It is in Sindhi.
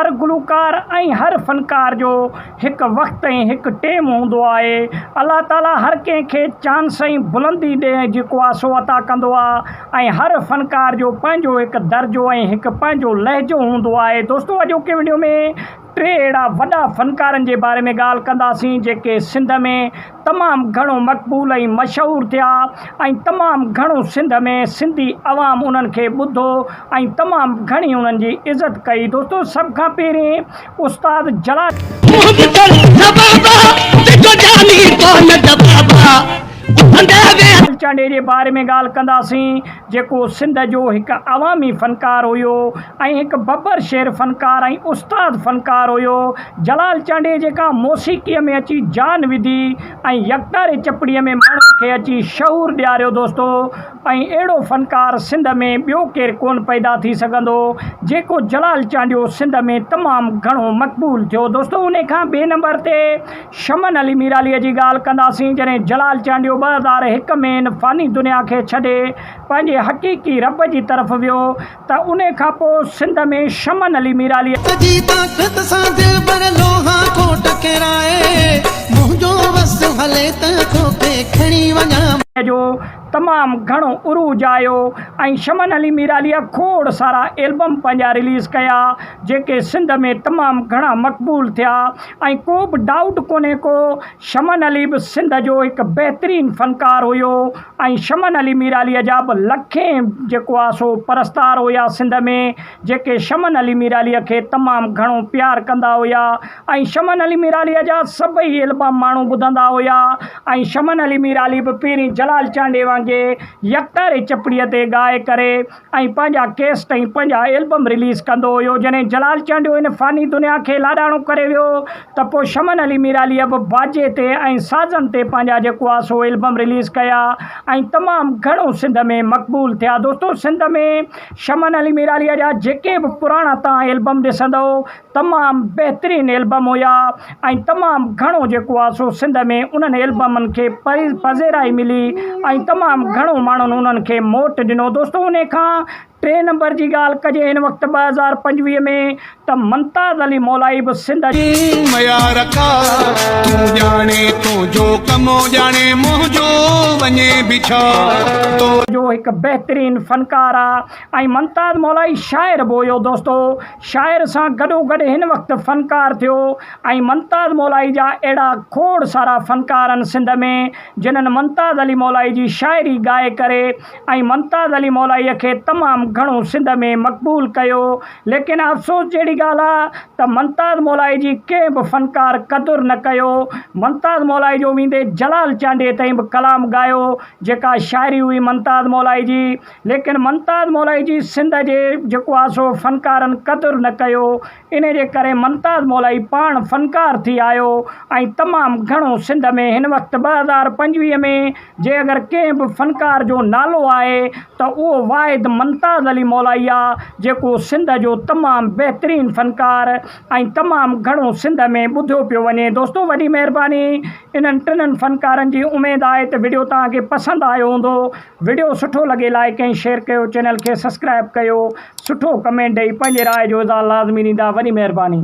هر گلوڪار ۽ هر فنڪار جو هڪ وقت ۽ هڪ ٽيم هوندو آهي. الله تعالي هر ڪنهن کي چانس ۽ بلندي ڏي جيڪو آ سو عطا ڪندو آ ۽ هر فنڪار جو پنهنجو هڪ درجو ۽ هڪ پنهنجو لهجو هوندو آهي. دوستو اڄوڪي وڊيو ۾ ٽي اهڙا وڏا فنڪارن جي باري ۾ ڳالهه ڪنداسين جيڪي سنڌ ۾ تمام گهڻو مقبول ۽ مشهور ٿيا ۽ تمام گهڻو سنڌ ۾ سنڌي عوام انهن کي ٻڌو ۽ تمام گهڻي انهن جي عزت ڪئي دوستو سڀ کان پهرين استاد جلال منهن ٻڌل نه بابا، تنهنجو جاني ڪونه دٻابا، اٿندي ويهندي. چانڊيي جي باري ۾ ڳالهه ڪنداسين جيڪو سنڌ جو هڪ عوامي فنڪار هيو ۽ هڪ ببر شير فنڪار ۽ استاد فنڪار هيو. جلال چانڊيي جيڪا موسيقيء ۾ اچي جان وڌي ۽ يڪتاري چپڙيء ۾ ماڻهن کي اچي شعور ڏياريو دوستو ۽ اهڙو فنڪار سنڌ ۾ ٻيو ڪير ڪونه پيدا ٿي سگهندو جيڪو جلال چانڊيو سنڌ ۾ تمام گهڻو مقبول ٿيو دوستو انهي کان ٻئي نمبر تي شمن علي ميرالي جي ڳالهه ڪنداسين جڏهن جلال چانڊيو 2001 ۾ هن فاني دنيا کي ڇڏي پنهنجي حقيقي رب جي طرف ويو ته انهي کان پوء سنڌ ۾ شمن علي ميرالي. جي طاقت سان دلبر لوها ڪوٽ ڪيرائي منهنجو وس هلي ته توکي کڻي وڃان. جو تمام گهڻو عروج آيو ۽ شمن علي ميراليء کوڙ سارا البم پنهنجا رليز ڪيا جيڪي سنڌ ۾ تمام گهڻا مقبول ٿيا ۽ ڪو به ڊائوٽ ڪونهي ڪو شمن علي به سنڌ جو هڪ بهترين فنڪار هيو ۽ شمن علي ميراليء جا به لکين جيڪو آ سو پرستار هيا سنڌ ۾ جيڪي شمن علي ميراليء کي تمام گهڻو پيار ڪندا هيا ۽ شمن علي ميراليء جا سڀئي البم ماڻهو ٻڌندا هيا ۽ شمن علي ميرالي به پهرين جلال چانڊيي وانگي يڪتاري چپڙيء تي ڳائي ڪري ۽ پنهنجا ڪيسٽ ۽ پنهنجا البم رليز ڪندو هيو. جڏهن جلال چانڊيو هن فاني دنيا کي لاڏاڻو ڪري ويو ته پوء شمن علي ميراليء به باجي تي ۽ سازن تي پنهنجا جيڪو آ سو البم رليز ڪيا ۽ تمام گهڻو سنڌ ۾ مقبول ٿيا. دوستو سنڌ ۾ شمن علي ميراليء جا جيڪي به پراڻا تان البم ڏسندؤ تمام بهترين البم هيا ۽ تمام گهڻو جيڪو آ سو سنڌ ۾ انهن البمن کي پذيرائي ملي ۽ تمام گهڻو ماڻهن انهن کي موٽ ڏنو دوستو انهي کان ٽي نمبر جي ڳالهه ڪجي هن وقت 2025 ۾ ته ممتاز علي مولائي به سنڌ. تون ميار ڪا تون ڄاڻي تنهنجو ڪم ڄاڻي منهنجو وڃي به ڇا تو. جو هڪ بهترين فنڪار آ ۽ ممتاز مولائي شاعر به هيو دوستو شاعر سان گڏوگڏ هن وقت فنڪار ٿيو ۽ ممتاز مولائي جا اهڙا کوڙ سارا فنڪار آهن سنڌ ۾ جنھن ممتاز علي مولائي جي شاعري ڳائي ڪري ۽ ممتاز علي مولائي کي تمام گهڻو سنڌ ۾ مقبول ڪيو ليڪن افسوس جهڙي ڳالهه آ ته ممتاز مولائي جي ڪنهن به فنڪار قدر نه ڪيو ممتاز مولائي جو ويندي جلال چانڊيي تائين به ڪلام ڳايو جيڪا شاعري هئي ممتاز مولائي جي ليڪن ممتاز مولائي جي سنڌ جي جيڪو آ سو فنڪارن قدر نه ڪيو انهي جي ڪري ممتاز مولائي پاڻ فنڪار ٿي آيو ۽ تمام گهڻو سنڌ ۾ هن وقت 2025 ۾ جي اگر ڪنهن به فنڪار جو نالو آهي ته اهو واحد ممتاز علي مولائي آ جيڪو سنڌ جو تمام بهترين فنڪار ۽ تمام گهڻو سنڌ ۾ ٻڌيو پيو وڃي دوستو وڏي مهرباني انهن ٽنهن فنڪارن جي اميد آهي ته وڊيو توهان کي پسند آيو هوندو وڊيو سٺو لڳي لائيڪ ۽ شيئر ڪيو چينل کي سسڪرائب ڪيو سٺو ڪمينٽ ڏئي پنهنجي راء جو اظهار لازمي ڏيندا وڏي مهرباني.